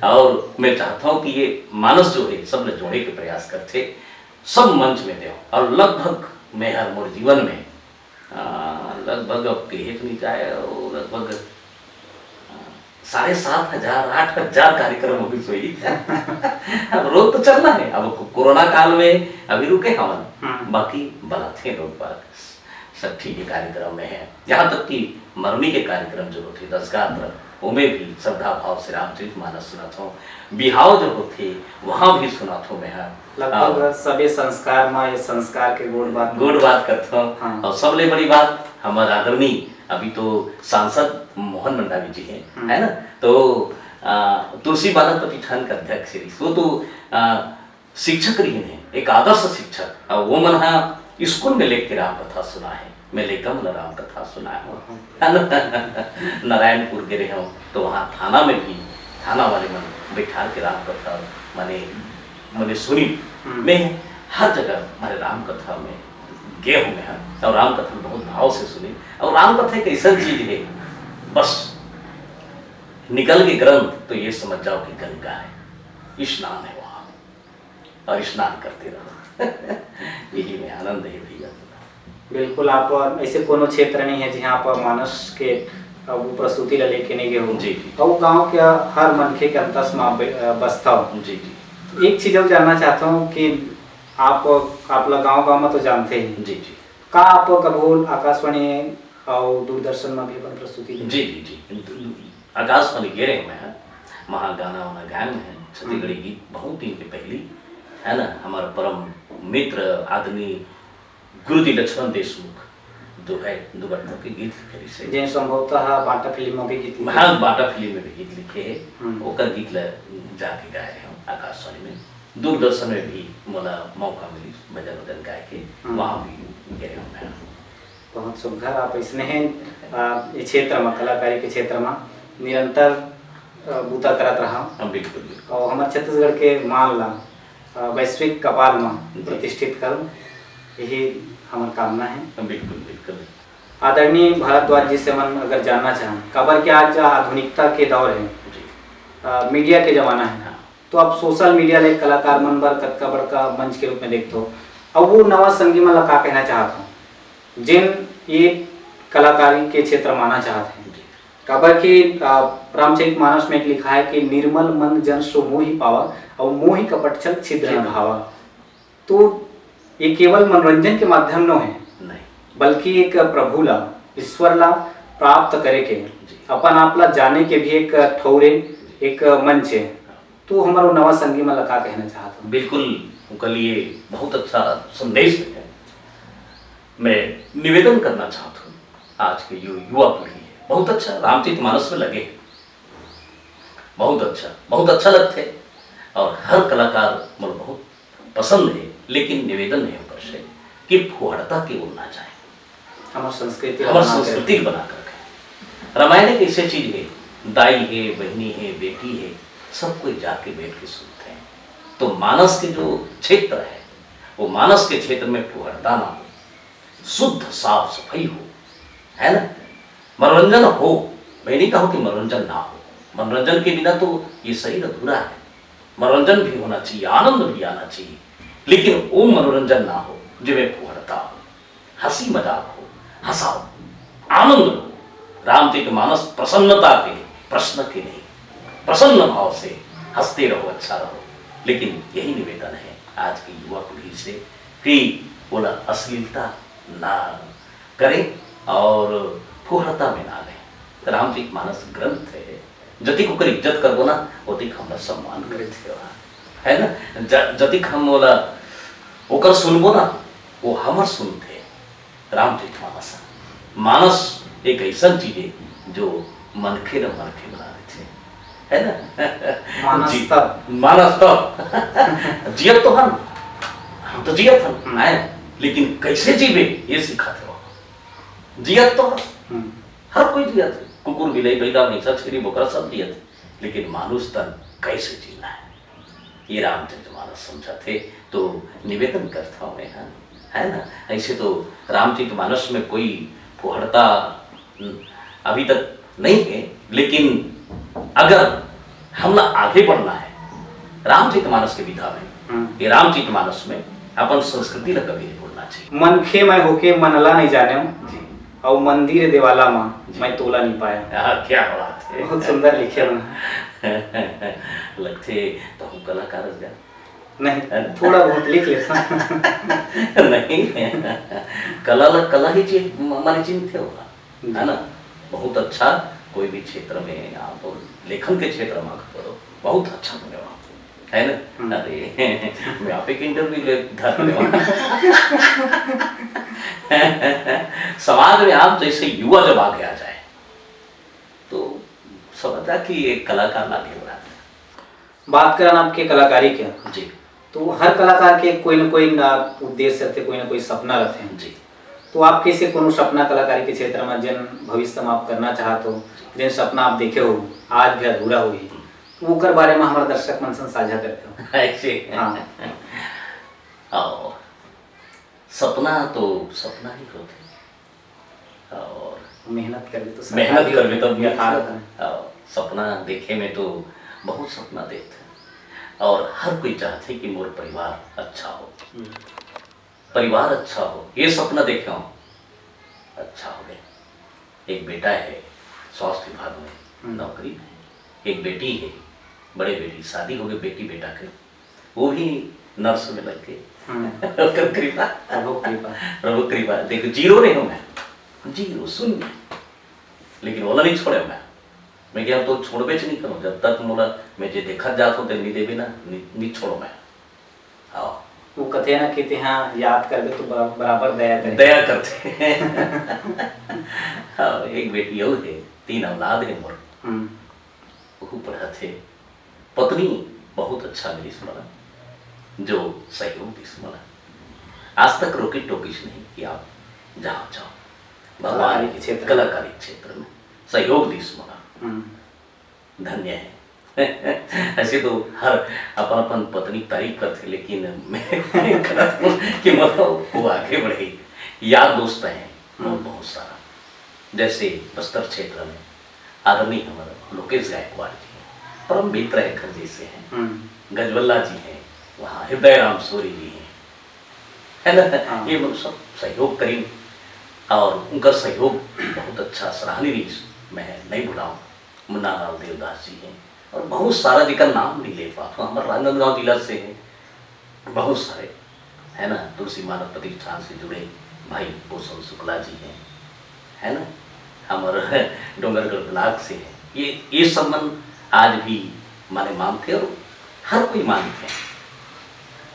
और मैं चाहता हूँ कि ये मानस जो है, सब ने जोड़े के प्रयास करते, सब मंच में दे। और लगभग मैं हर मोर जीवन में आ, लगभग अब कहे तो नहीं चाहे, वो लगभग, आ, साढ़े सात हजार, आठ हजार कार्यक्रम हो गई सोई। अब रोज तो चलना है। अब को-, कोरोना काल में अभी रुके हमन, हम्म। बाकी बलाथे लोग बाग सब ठीक है कार्यक्रम में है। यहाँ तक कि मरनी के कार्यक्रम जो होते दस गात्र, ओमे भी श्रद्धा भाव से रामचरित मानस सुनाथो। बिहाव जो होथे, वहाँ भी सुनाथो मैं ह। लगभग हाँ। सबे संस्कार मा ये संस्कार के गोठ बात गोठ बात करथो। हाँ। और सबले बड़ी बात, हमारे आदरणीय अभी तो सांसद मोहन मंडावी जी हैं, हम्म। है ना? तो, आ, तुलसी मानक प्रतिष्ठान के अध्यक्ष रहिस। वो तो, आ, शिक्षक रहिन हे, एक आदर्श शिक्षक। अउ वो मन हा स्कूल में लेके राम कथा सुनाए हे, मैं लेके मन राम कथा सुनाए हूँ। नारायणपुर गे रहे हूँ, तो वहाँ थाना में भी, थाना वाले मन बैठा के राम कथा, माने, मैंने सुनी। हम्म। मैं हर जगह हमारे राम कथा में गए हूँ मैं, और राम कथा बहुत भाव से सुनी। और राम कथा एक ऐसा चीज है, बस निकल के ग्रंथ तो ये समझ जाओ कि गंगा है, स्नान है वहाँ। और स्नान करते रहो। यही में आनंद है भैया। बिल्कुल, आप ऐसे कोनो क्षेत्र नहीं है जहाँ आप मानस के, अ, वो प्रस्तुति ला लेके नहीं गए हो। जी, जी। और वो गांव के हर मनखे के अंतस में बे-, अ, बसता हो। जी, जी। एक चीज और जानना चाहता हूँ कि आप, आप ला गांव गांव में तो जानते ही। जी, जी। का आप कभू आकाशवाणी और दूरदर्शन में भी अपन प्रस्तुति दे? जी, जी, जी। आकाशवाणी गे रहे मैं, वहाँ गाना वाना गाए मैं, छत्तीसगढ़ी हम्म। गीत बहुत दिन के पहली, है ना, हमारे परम मित्र आदरणीय गुरु जी लक्ष्मण देशमुख जो है, दुर्घटना के गीत लिखे रहिस हे। जिन संभवतः बांटा फिल्म में भी गीत लिखे। हाँ, बांटा फिल्म में भी गीत लिखे हे। हम्म। ओकर गीत ला जाके गाए रहे हम आकाशवाणी में। दूरदर्शन में भी मोला मौका मिली भजन वजन गाए के, हम्म। वहाँ भी गे रहे हम। बहुत सुघर, आप इसने हैं, आ, ये क्षेत्र में, कलाकारी के क्षेत्र में निरंतर, आ, बूता करत रहा। हाँ, बिल्कुल, बिल्कुल। और हमारे छत्तीसगढ़ के मान ला, आ, वैश्विक कपाल में जी। प्रतिष्ठित करो, यही हमार कामना है। हाँ, बिल्कुल, बिल्कुल। आदरणीय भारद्वाज जी से मन अगर जानना चाहें, काबर कि आज आधुनिकता के दौर है, जी। आ, मीडिया के जमाना है, हाँ। तो आप सोशल मीडिया ले कलाकार मन बर कतका बड़का मंच के रूप में देखते हो, और वो नवा संगी मन ला का कहना चाहत हो, जिन ये कलाकारी के क्षेत्र में आना चाहत हैं? जी। काबर कि, आ, रामचरित मानस में एक लिखा है कि "निर्मल मन जन सो मोहि पावा, और मोहि कपट छल छिद्र न छिद्र। भावा।" तो ये केवल मनोरंजन के माध्यम नो है, नहीं। बल्कि एक प्रभु ला, ईश्वर ला प्राप्त करे के, जी। अपन आप ला जाने के भी एक ठौरे, जी। एक मंच है। हाँ। तो हमारो नवा संगी मन ला का कहना चाहत हो? बिल्कुल, उनके लिए बहुत अच्छा संदेश है। मैं निवेदन करना चाहता हूँ, आज के जो युवा पीढ़ी है, बहुत अच्छा रामचरित मानस में लगे हैं, बहुत अच्छा, बहुत अच्छा लगते हैं। और हर कलाकार मोर बहुत पसंद है, लेकिन निवेदन है ऊपर से कि फुहड़ता की ओर ना जाए। हमार संस्कृति हमार बना के संस्कृति रखें। बना के रखें। रामायण एक ऐसी चीज है, दाई है, बहनी है, बेटी है, सब कोई जाके बैठ के सुनते हैं। तो मानस के जो क्षेत्र है, वो मानस के क्षेत्र में फुहड़ता ना हो, शुद्ध साफ सफाई हो, है ना? मनोरंजन हो, मैं नहीं कहूँ कि मनोरंजन ना हो। मनोरंजन के बिना तो ये शरीर अधूरा है। मनोरंजन भी होना चाहिए, आनंद भी आना चाहिए, लेकिन वो मनोरंजन ना हो जिसमें फुहड़ता हो, हंसी मजाक हो, हंसाओ, आनंद लो। रामचरित मानस प्रसन्नता के, प्रश्न के नहीं, प्रसन्न भाव से हंसते रहो, अच्छा रहो। लेकिन यही निवेदन है आज की युवा पीढ़ी से कि बोला अश्लीलता ना करें और फुहड़ता में ना रहें। रामचरित मानस ग्रंथ है, जतिक ओकर इज्जत करबो ना, ओतिक हमर सम्मान करथे ओहा, है ना? ज-, जतिक हम ओला, ओकर सुनबो ना, वो हमर सुनथे। रामचरित मानस, मानस एक ऐसन चीज है जो मनखे ल मनखे बना देथे, है ना? मानस जी, तब। मानस तब। जियत तो हन, हम तो जियत हन, हम्म। हैं, लेकिन कैसे जीवे, ये सिखाथे वो। जियत तो हन। हम्म। हर कोई जियत हे, कुकुर, बिलई, बइला, भैंसा, छेरी, बोकरा सब जियत हे, लेकिन मानुष तन कैसे जीना है, ये रामचरित मानस समझाथे। तो निवेदन करता हूँ मैं, हाँ, है ना? ऐसे तो रामचरित मानस में कोई फुहड़ता, हम्म, अभी तक नहीं है, लेकिन अगर हमला आगे बढ़ना है रामचरित मानस के विधा में, हम्म। ये रामचरित मानस में अपन संस्कृति ला कभी नहीं भूलना चाहिए। मनखे मैं होके मन ला नहीं जाने हूँ, जी। और मंदिर देवाला मा जी। मैं तोला नहीं पाया। हाँ, क्या बात है। बहुत सुंदर लिखे हो। लगथे तो हम कलाकार जा। नहीं, है ना? थोड़ा बहुत लिख लेता। नहीं, कला ला कला ही चीज म-, माने चिन्हथे होगा, जी। है ना? बहुत अच्छा, कोई भी क्षेत्र में आप लेखन के क्षेत्र में आगे बढ़ो, बहुत अच्छा बने हो आप, है ना? हम्म। अरे, मैं आप एक इंटरव्यू ले धर रहे हो। समाज में आप जैसे युवा जब आगे आ जाए, तो समझा कि एक कलाकार आगे बढ़ा है। बात करन आपके कलाकारी के, जी। तो हर कलाकार के कोई ना कोई ना उद्देश्य रहथे, कोई ना कोई सपना रहथे। जी। तो आप कैसे कोनो सपना कलाकारी के क्षेत्र में, जेन भविष्य में आप करना चाहत हो, जेन सपना आप देखे हो, आज भी अधूरा होही, तो ओकर बारे में हमारे दर्शक मन संग साझा करते हो? ऐसे। हाँ। और सपना तो सपना ही होथे। और मेहनत करबे तो मेहनत साकार ही करबे होथे, तब यथार्थ होथे। और सपना देखे में तो बहुत सपना देखथे। और हर कोई चाहथे कि मोर परिवार अच्छा हो। हम्म। परिवार अच्छा हो, ये सपना देखे हो, अच्छा हो गए। एक बेटा है, स्वास्थ्य विभाग में हम्म। नौकरी में। एक बेटी है, बड़े बेटी, शादी हो गई बेटी बेटा के, वो भी नर्स में लग गए। हम्म। ओकर कृपा। प्रभु कृपा। प्रभु कृपा। देखो, जीरो नहीं हूँ मैं, जीरो, शून्य, लेकिन ओला नहीं छोड़े मैं। मैं क्या तो छोड़बे च नहीं करूँ, जब तक मोला, मैं जे देखत जात हूँ, ते नहीं देबे ना, नहीं, नहीं छोड़ो मैं। हाँ। वो कथे ना कि तेहा याद करबे तो बरा-, बराबर दया करे। दया करथे। हाँ, एक बेटी अउ हे, तीन औलाद हे मोर। हम्म। ओहू पढ़त हे। पत्नी बहुत अच्छा मिलिस मोला, जो सहयोग दिस मोला। आज तक रोकी टोकिस नहीं कि आप जहाँ जाओ, भगवान कलाकारी के क्षेत्र में। कलाकारी क्षेत्र में सहयोग दिस मोला। हम्म। धन्य है। ऐसे तो हर अपन अपन पत्नी की तारीफ करथे, लेकिन मैं करत हूँ कि मतलब वो आगे बढ़े। यार दोस्त हैं, हम्म। बहुत सारा, जैसे बस्तर क्षेत्र में आदरणीय हमारे लोकेश गायकवाड़ जी हैं, परम मित्र है, घर जैसे हैं। हम्म। गजवल्ला जी हैं, वहाँ हृदय राम सूरी जी हैं, है ना? हाँ। ये लोग सब सहयोग करें और उनका सहयोग बहुत अच्छा, सराहनीय रही। मैं नहीं भुलाऊँ, मुन्ना लाल देवदास जी हैं, और बहुत सारा जेकर नाम नहीं ले पात हूँ, हमारे राजनांदगांव जिला से हैं, बहुत सारे, है ना, तुलसी मानव प्रतिष्ठान से जुड़े भाई भूषण शुक्ला जी हैं, है ना, हमारे डोंगरगढ़ ब्लॉक से हैं। ये, ये सब मन आज भी माने मानथे और हर कोई मानथे।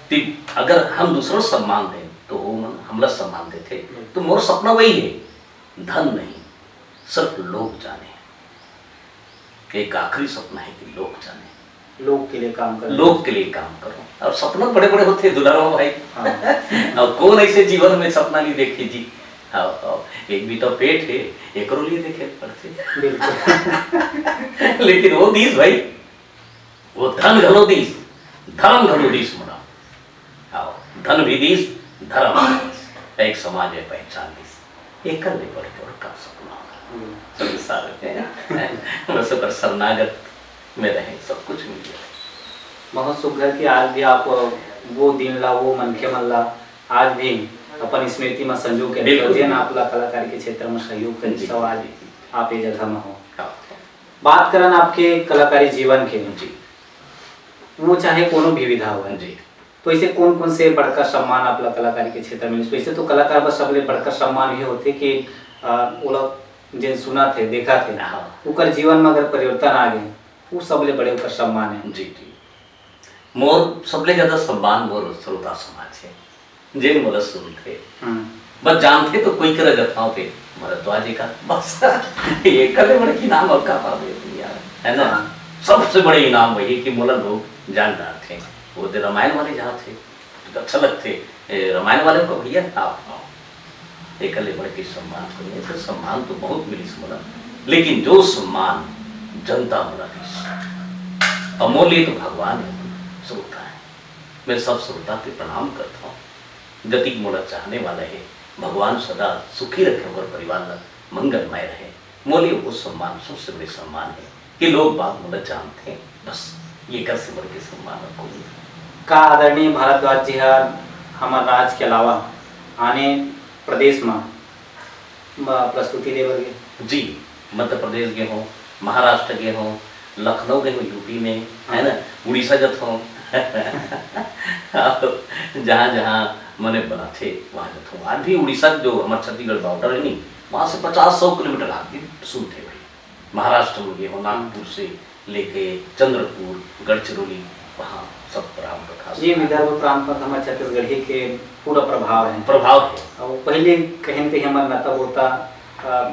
ति-, अगर हम दूसरों सम्मान दें, तो वो मन हमला सम्मान देथे। तो मोर सपना वही है, धन नहीं, सिर्फ लोग जाने। एक आखिरी सपना है कि लोग जाने। लोग के लिए काम करो। लोग के लिए काम करो। और सपना बड़े-बड़े होथे, दुलाराम भाई। हाँ। अब कौन ऐसे जीवन में सपना नहीं देखे जी? हाँ, हाँ। एक भी तो पेट है, एकरो लिए देखे पड़थे। बिल्कुल। लेकिन वो दीस भाई, वो धन घलो दीस, धर्म घलो दीस मोला। हाँ, धन भी दीस, धर्म भी दीस, एक समाज में पहचान दीस। एकर ले बढ़ के और का सपना होगा? हम्म। संसार में, बस ओकर शरणागत में रहे, सब कुछ मिल जाए। बहुत सुघर कि आज भी आप वो दिन ला, वो मनखे मन ला आज भी अपन स्मृति में संजो के बिल्कुल। रखो, जेन आप ला कलाकारी के क्षेत्र में सहयोग करिस, जी, तो आज जी, जी। आप ये जगह में हो। हाँ। बात करन आपके कलाकारी जीवन के, जी। वो चाहे कोनो भी विधा होवय, जी। तो ऐसे कौन-कौन से बड़का सम्मान आप ला कलाकारी के क्षेत्र में मिलिस? वैसे तो कलाकार बर सबले बड़का सम्मान ये होथे कि, अ, ओला जेन सुनत हे, देखत हे, हाँ। ओकर जीवन में अगर परिवर्तन आ गे, वो सबले बड़े ओकर सम्मान है। जी, जी। मोर सबले ज्यादा सम्मान मोर श्रोता समाज है, जेन मोला सुनथे। हम्म। बस जानथे तो कोई करा जथाओ के भरद्वाज जी का, बस। एकर ले बड़े इनाम और का पावे यार, है ना? हाँ। सबसे बड़े इनाम वही कि मोला लोग जान डारथे। वो दे रामायण वाले जाथे, तो अच्छा लगथे। ए, रामायण वाले को भैया आप आओ। एकर ले बढ़ के सम्मान को नहीं, तो सम्मान तो बहुत मिलिस मोला, लेकिन जो सम्मान जनता मोला दिस, अमूल्य तो भगवान है, श्रोता है। मैं सब श्रोता के प्रणाम करता हूँ। जतिक मोला चाहने वाला है, भगवान सदा सुखी रखे, ओकर परिवार ला मंगलमय रहे। मोले वो सम्मान सबसे बड़े सम्मान है कि लोग बाग मोला जानते हैं, बस ये कर से बढ़ के सम्मान और कोई नहीं। का आदरणीय भारद्वाज जी हर हमर राज के अलावा आने प्रदेश में म-, प्रस्तुति दे बर गे? जी, मध्य प्रदेश गे हों, महाराष्ट्र गे हों, लखनऊ गे हों, यूपी में, है ना, हाँ। उड़ीसा जत हों। जहाँ जहाँ मने बनाथे, वहाँ जत हों। आज भी उड़ीसा जो हमारे छत्तीसगढ़ बॉर्डर है नहीं, वहाँ से पचास सौ किलोमीटर आज भी सुनते भाई। महाराष्ट्र में गे हों, नागपुर से लेके चंद्रपुर, गढ़चिरौली, वहाँ सब राम कथा ये सुना। विदर्भ प्रांत में तो हमारे छत्तीसगढ़ी के पूरा प्रभाव है। प्रभाव है। और पहले कहीं न कहीं हमारा नाता होता, अ,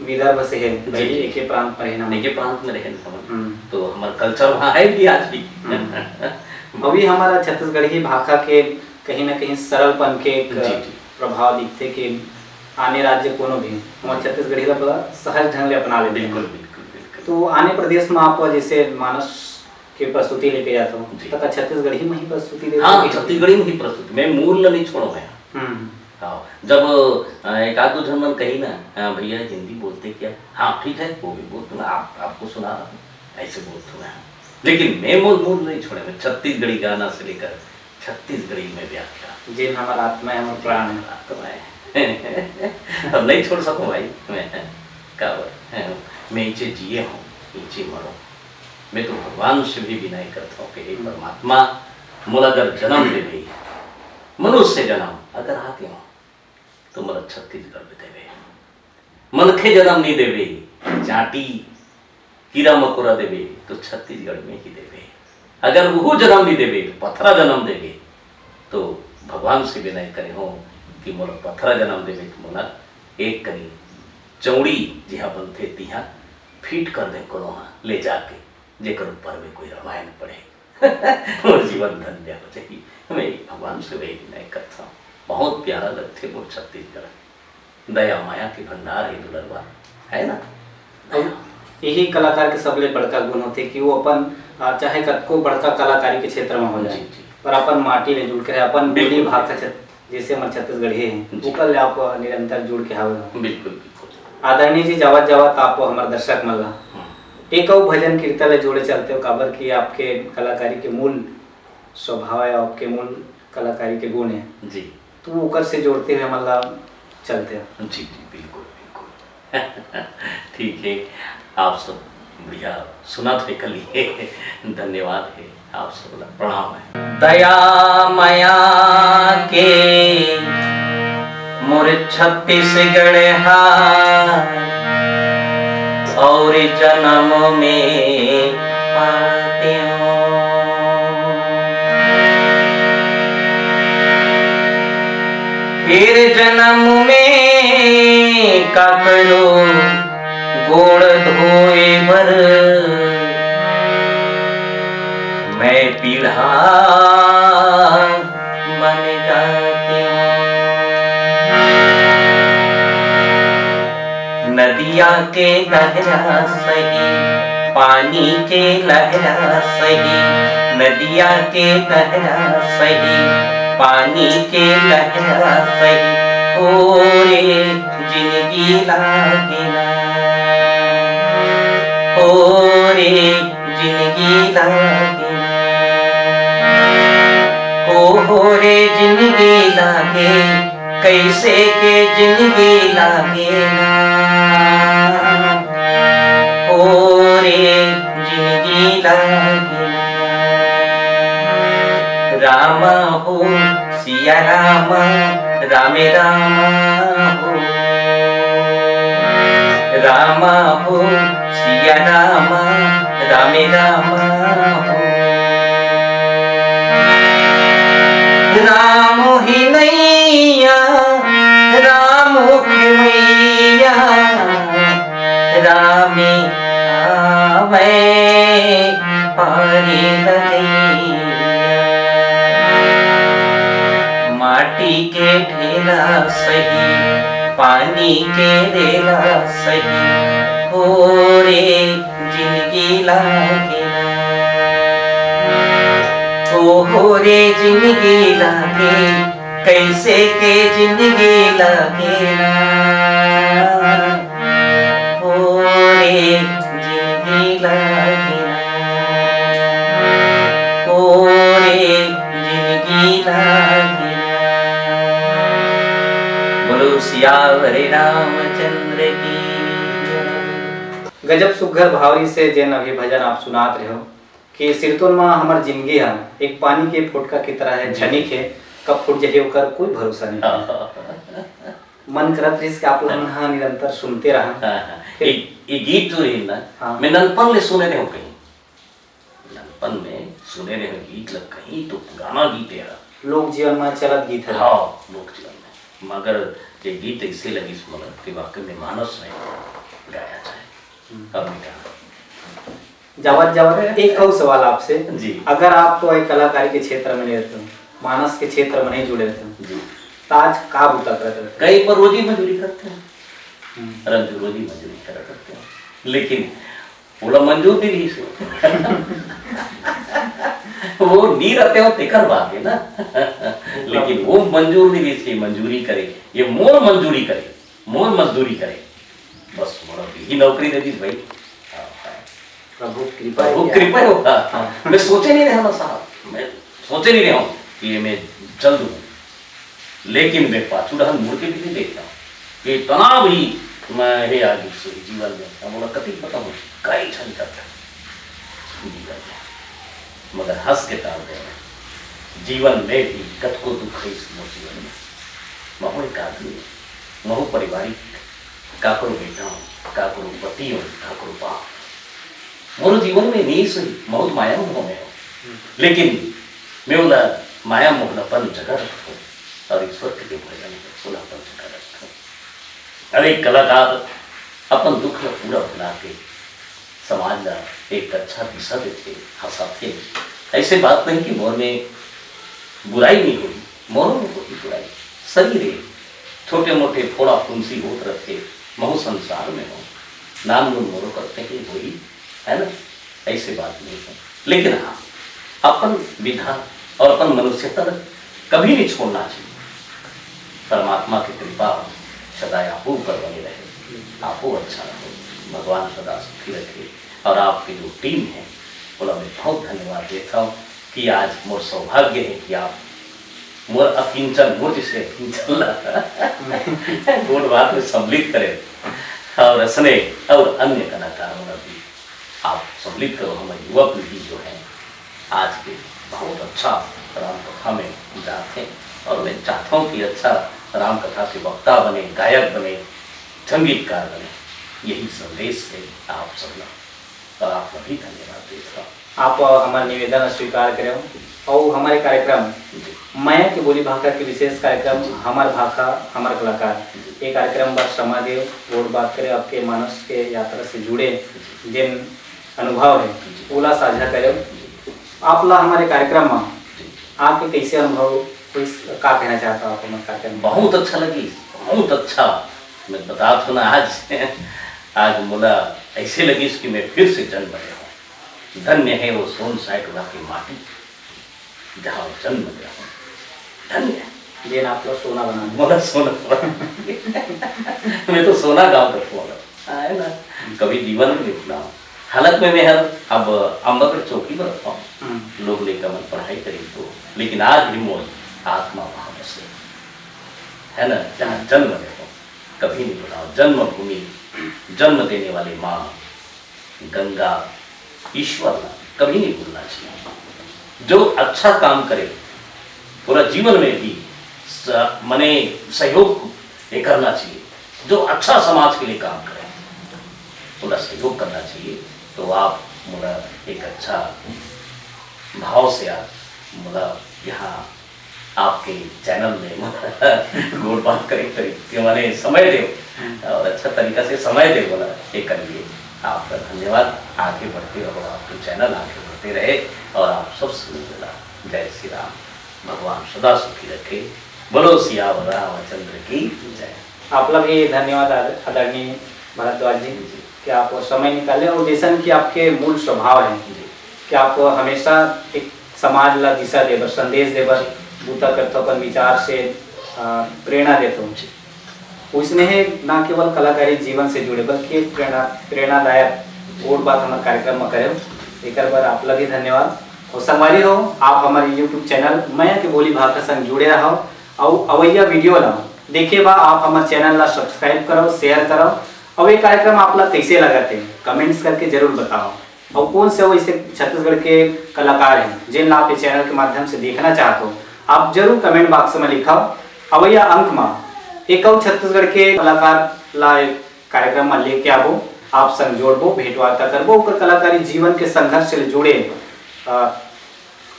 विदर्भ से है, जी, पहले जी। एक ही प्रांत में रहना। एक ही प्रांत में रहना हमारे। हम्म। तो हमारा culture वहाँ है भी आज भी। हम्म। अभी हमारा छत्तीसगढ़ी भाखा के कहीं ना कहीं सरलपन के एक जी, जी। प्रभाव दिखथे कि आने राज्य कोनो भी हमारे छत्तीसगढ़ी ला बड़ा सहज ढंग ले अपना लेथे। बिल्कुल, बिल्कुल, बिल्कुल। तो आने प्रदेश में आप जैसे मानस के प्रस्तुति लेके जात हो, जी। तो का छत्तीसगढ़ी में ही प्रस्तुति देते हाँ, हो? छत्तीसगढ़ी में ही प्रस्तुति, मैं मूल ला नहीं छोड़ो मैं। हम्म। हाँ, जब, अ, एक आध दो झन मन कही ना, "हाँ, भैया हिंदी बोलते क्या?" "हाँ, ठीक है, वो भी बोलते हैं, आप, आपको सुना रहा हूँ," ऐसे बोलते हैं। लेकिन मैं मूल, मूल नहीं छोड़े, मैं छत्तीसगढ़ी गाना से लेकर छत्तीसगढ़ी में व्याख्या। जेन हमर आत्मा है, हमर प्राण है। आत्मा है। अब नहीं छोड़ सकूं भाई, मैं, का बोल, मैं इचे जिए हूँ, इचे मरो। मैं तो भगवान से भी विनय करता हूँ कि हे हम्म। परमात्मा, मोला अगर जन्म देवे, मनुष्य जन्म अगर आगे हो, तो मोला छत्तीसगढ़ में देवे। मनखे जन्म नहीं देवे, जाति, कीड़ा मकोड़ा देवे, तो छत्तीसगढ़ में ही देवे। अगर वो जन्म नहीं देवे, तो पथरा जन्म देवे, तो भगवान से विनय करे हो कि मोला पथरा जन्म देवे, तो मोला एक कनी चौड़ी जिहा बनथे, तिहा फिट कर दे कोनो हा ले जाके, जेकर ऊपर में कोई रामायण पढ़े। मोर जीवन धन्य हो जाही। मैं भगवान से वही विनय करता हूँ। बहुत प्यारा लगथे मोर छत्तीसगढ़। दया माया के भंडार हे दुलरवा, है ना? अब यही कलाकार के सबले बड़का गुण होथे कि वो अपन, आ, चाहे कतको बड़का कलाकारी के क्षेत्र में हो जाए, जी, जी। पर अपन माटी ले जुड़ के रहे, अपन बोली बिल्कुल। भाखा छत-, जैसे हमर छत्तीसगढ़ी हे, जी। ओकर ले आप निरंतर जुड़ के हावे हो। बिल्कुल, बिल्कुल। आदरणीय जी, जावत जावत आप हमर दर्शक मन ला हम्म। एक अउ भजन कीर्तन ले जोड़े चलते हो, काबर कि आपके कलाकारी के मूल स्वभाव है, आपके मूल कलाकारी के गुण है। जी। तो ओकर से जोड़ते हुए हमन ला चलते हैं। जी, जी, बिल्कुल, बिल्कुल। ठीक है, आप सब बढ़िया सुनात हे कली हे। धन्यवाद हे, आप सब ला प्रणाम हे। दया मया के मोर छत्तीसगढ़ हा, और जन्म में पातेंव। फिर जन्म में काकरो गोड़ धोए बर मैं पीढ़ा बन जातेंव। नदिया के लहरा सही, पानी के लहरा सही, नदिया के लहरा सही, पानी के लहरा सही, हो रे जिनगी लागे ना, हो रे जिनगी लागे ना, हो, हो रे जिनगी लागे, कैसे के जिनगी लागे ना, हो रे जिनगी लागे ना। रामा हो, सिया रामा, रामे रामा हो। रामा हो, सिया रामा, रामे रामा हो। राम ही नैया, राम खेवैया, रामे आवे पारी लगैया। माटी के ढेला सही, पानी के रेला सही, हो रे जिनगी लागे ना, ओ हो रे जिनगी लागे, कैसे के जिनगी लागे ना, ओ रे जिनगी लागे ना, ओ रे जिनगी लागे ना। बोलो सियावर रामचंद्र की। गजब सुग्घर भावरी से जेन अभी भजन आप सुनात रहे हो कि सिरतोन मा हमर जिनगी ह एक पानी के फोटका की तरह है, जी। क्षणिक है, कब फूट जाही ओकर कोई भरोसा नहीं। हाँ। मन करत रहिस कि आप मन ह निरंतर सुनते रहा। हाँ, हाँ। फिर ये, ये गीत जो है ना, हाँ। मैं ननपन ले सुने रहे हूँ कहीं। ननपन में सुने रहे गीत ल कहीं तो पुराना गीत है। लोक जीवन में चलत गीत है। हाँ, लोक जीवन में। मगर ये गीत ऐसे लगिस मोला कि वाकई में मानस में गाया जाए। हम्म। अब नहीं गाना। जावत जावत एक अउ सवाल आपसे। जी। अगर आप तो एक कलाकारी के क्षेत्र में नहीं रहते हो, मानस के क्षेत्र में नहीं जुड़े रहते हो, जी। तो आज का बुता करत रहते हो? कहीं पर रोजी मजूरी करते हैं। हम्म। रंग रोजी मजूरी करत रहते हैं। लेकिन ओला मंजूर नहीं रहिस हे। वो नी रहते हो तेकर बात है ना। लेकिन वो मंजूर नहीं रहिस हे, मंजूरी करे, ये मोर मंजूरी करे, मोर मजदूरी करे, बस मोला यही नौकरी दे दीस भाई। प्रभु कृपा प्रभु है। कृपा होगा। हाँ। मैं सोचे नहीं रहा ना साहब, मैं सोचे नहीं रहा हूँ कि ये मैं चल दूँ। लेकिन मैं पाछू डहर मुड़ के भी नहीं देखता हूँ कि इतना भी मैं हे आगे से जीवन में, अब बोला कति पता हूँ, कई झन करता जीवन में, मगर हंस के टाल दे। जीवन में भी कतको दुख है इस मोर जीवन में। महू एक आदमी, महू पारिवारिक, काकरो बेटा हूँ, काकरो पति हूँ, काकरो बाप। मोर जीवन में नहीं सही, बहुत माया मोह में हो। लेकिन मैं ओला माया मोह ल अपन जगह रखथों और ईश्वर के जो भजन है, ओला अपन जगह रखथों। अरे कलाकार अपन दुख ल पूरा भुला के समाज ल एक अच्छा दिशा देथे, हंसाथे। ऐसे बात नहीं कि मोर में बुराई नहीं होही, मोरो में होही बुराई। शरीर है, छोटे मोटे फोड़ा फुंसी होत रथे, महू संसार में हो, नानमुन मोरो करते ही होही, है ना? ऐसे बात नहीं है। लेकिन हाँ, अपन विधा और अपन मनुष्यता कभी नहीं छोड़ना चाहिए। परमात्मा की कृपा सदा आपो ऊपर बनी रहे, आपो अच्छा रहो, भगवान सदा सुखी रखे। और आपके जो टीम है, ओला मैं बहुत धन्यवाद देता हूँ कि आज मोर सौभाग्य है कि आप मोर अकिंचन, मोर जैसे अकिंचन ला गोठ बात में सम्मिलित करे। और असने और अन्य कलाकार मन भी आप सम्मिलित करो। हमर युवा पीढ़ी जो है आज के बहुत अच्छा राम कथा में जात है और मैं चाहता हूँ कि अच्छा राम कथा के वक्ता बने, गायक बने, संगीतकार बने। यही संदेश है आप सबला और आप भी धन्यवाद देत हव। आप हमर निवेदन स्वीकार करेव अउ हमर कार्यक्रम जी। मया के बोली भाखा के विशेष कार्यक्रम जी। हमर भाखा हमर कलाकार जी। ये कार्यक्रम बर समय देव, गोठ बात करे, आपके मानस के यात्रा से जुड़े जी। जिन अनुभव है जी। ओला साझा करेव। जी। आप ला हमर कार्यक्रम में जी। आके कैसे अनुभव होइस, का कहना चाहता हूँ आप हमर कार्यक्रम में? बहुत अच्छा लगिस, बहुत अच्छा। मैं बतात हूँ ना आज आज मोला ऐसे लगिस कि मैं फिर से जन्म ले हूँ। धन्य है वो सोन साय टोला के माटी, जहाँ जन्म ले हूँ। धन्य। जेन आप ला सोना बना दे। मोला सोना बना। मैं तो सोना गाँव का फोन है ना, कभी जीवन में नहीं भुलाऊँ। हालत में मैं हर अब अम्बा कर चौकी पर रखता हूँ। हम्म। लोग लेकर मन पढ़ाई करी तो, लेकिन आज भी मोर आत्मा वहाँ बसे है ना, जहाँ जन्म ले हूँ। कभी नहीं भुलाऊँ जन्मभूमि, जन्म देने वाली माँ गंगा, ईश्वर ला कभी नहीं भूलना चाहिए। जो अच्छा काम करे, पूरा जीवन में भी स-, मने सहयोग ये करना चाहिए। जो अच्छा समाज के लिए काम करे, पूरा सहयोग करना चाहिए। तो आप मोला एक अच्छा भाव से आप मोला यहाँ आपके चैनल में गोठ बात करे तरीके माने समय देव हम्म। और अच्छा तरीका से समय देव बोला ये करिए। आपका धन्यवाद। आगे बढ़ते रहो, आपके चैनल आगे बढ़ते रहे और आप सब सुनते रहो। जय श्री राम। भगवान सदा सुखी रखे। बोलो सियावर रामचंद्र की जय। आपला भी धन्यवाद आद-, आदरणीय भारद्वाज जी, जी। कि आप समय निकाले और जैसन कि आपके मूल स्वभाव है जी। कि आप हमेशा एक समाज ला दिशा देबर, संदेश देबर जी। बूता करथो, अपन विचार से, अ, प्रेरणा देथो। जी। उसने ही ना केवल कलाकारी जीवन से जुड़े बल्कि एक प्रेरणा, प्रेरणादायक गोठ बात हमर कार्यक्रम में करे। एकर बर आपला भी धन्यवाद। और संगवारी हो, आप हमर YouTube चैनल मया के बोली भाखा संग जुड़े रहो। अउ अवैया वीडियो ला देखे बा आप हमर चैनल ला सब्सक्राइब करो, शेयर करो, अउ ये कार्यक्रम आप ला कैसे लगत है, कमेंट्स करके जरूर बताओ। अउ कौन से वैसे छत्तीसगढ़ के कलाकार हैं जिन ला आप ये चैनल के माध्यम से देखना चाहते हो, आप जरूर कमेंट बॉक्स में लिखाओ। अवैया अंक में एक अउ छत्तीसगढ़ के कलाकार ला एक कार्यक्रम में लेके आबो, आप संग जोड़बो, भेंटवार्ता करबो, ओकर कलाकारी जीवन के संघर्ष से जुड़े, अ,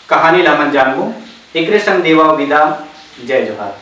कहानी ला मन जानबो। एकरे संग देवा विदा, जय जोहार।